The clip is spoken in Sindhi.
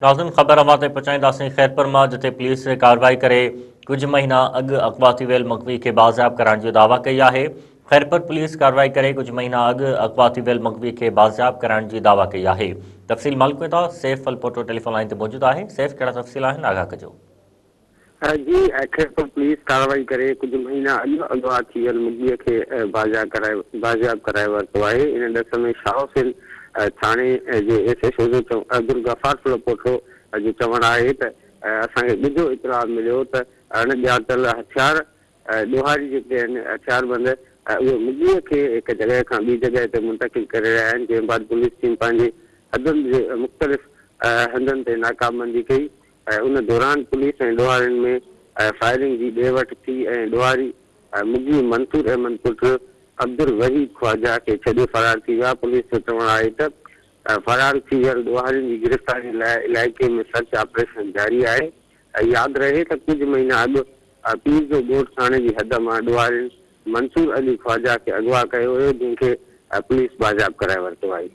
ناظرين خبر اوهان تائين پهچائينداسين خيرپور مان جتي پوليس ڪارروائي ڪري ڪجهه مهينا اڳ اغوا ٿي ويل مغوي کي بازياب ڪرائڻ جي دعويٰ ڪئي آهي. خيرپور پوليس ڪارروائي ڪري ڪجهه مهينا اڳ اغوا ٿي ويل مغوي کي بازياب ڪرائڻ جي دعويٰ ڪئي آهي. تفصيل معلوم ڪيون ٿا سيف ڦلپوٽو ٽيليفون لائين تي موجود آهي. سيف ڪهڙا تفصيل آهن آگاهه ڪجو. جي خيرپور پوليس ڪارروائي ڪري ڪجهه مهينا اڳ اغوا ٿي ويل مغوي کي بازياب ڪرائي ورتو آهي. ان ڏس ۾ شاهه حسين ٿاڻي جي ايس ايڇ او جو عبدالغفار ڦلپوٽو جو چوڻ آهي ته اسان کي ڳجهو اطلاع مليو ته اڻ ڄاتل هٿيار ڏوهاري جيڪي آهن هٿياربند اهي مغوي کي هڪ جڳهه کان ٻي جڳهه تي منتقل ڪري رهيا آهن جنهن بعد پوليس ٽيم پنهنجي حدن جي مختلف هنڌن تي ناڪابندي ڪئي ان دوران پوليس ۽ ڏوهارين ۾ فائرنگ جي ڏي وٺ ٿي ۽ ڏوهاري مغوي منصور احمد پٽ عبدالوحيد خواجه کي ڇڏي فرار ٿي ويا. پوليس جو چوڻ آهي ته فرار ٿي ويل ڏوهارين جي گرفتاري لاء علائقي ۾ سرچ آپريشن جاري آهي. ياد رهي ته ڪجهه مهينا اڳ پير جو ڳوٺ ٿاڻي جي حد مان ڏوهارين منصور علي خواجه کي اغوا ڪيو هيو جنهن کي پوليس بازياب ڪرائي ورتو آهي.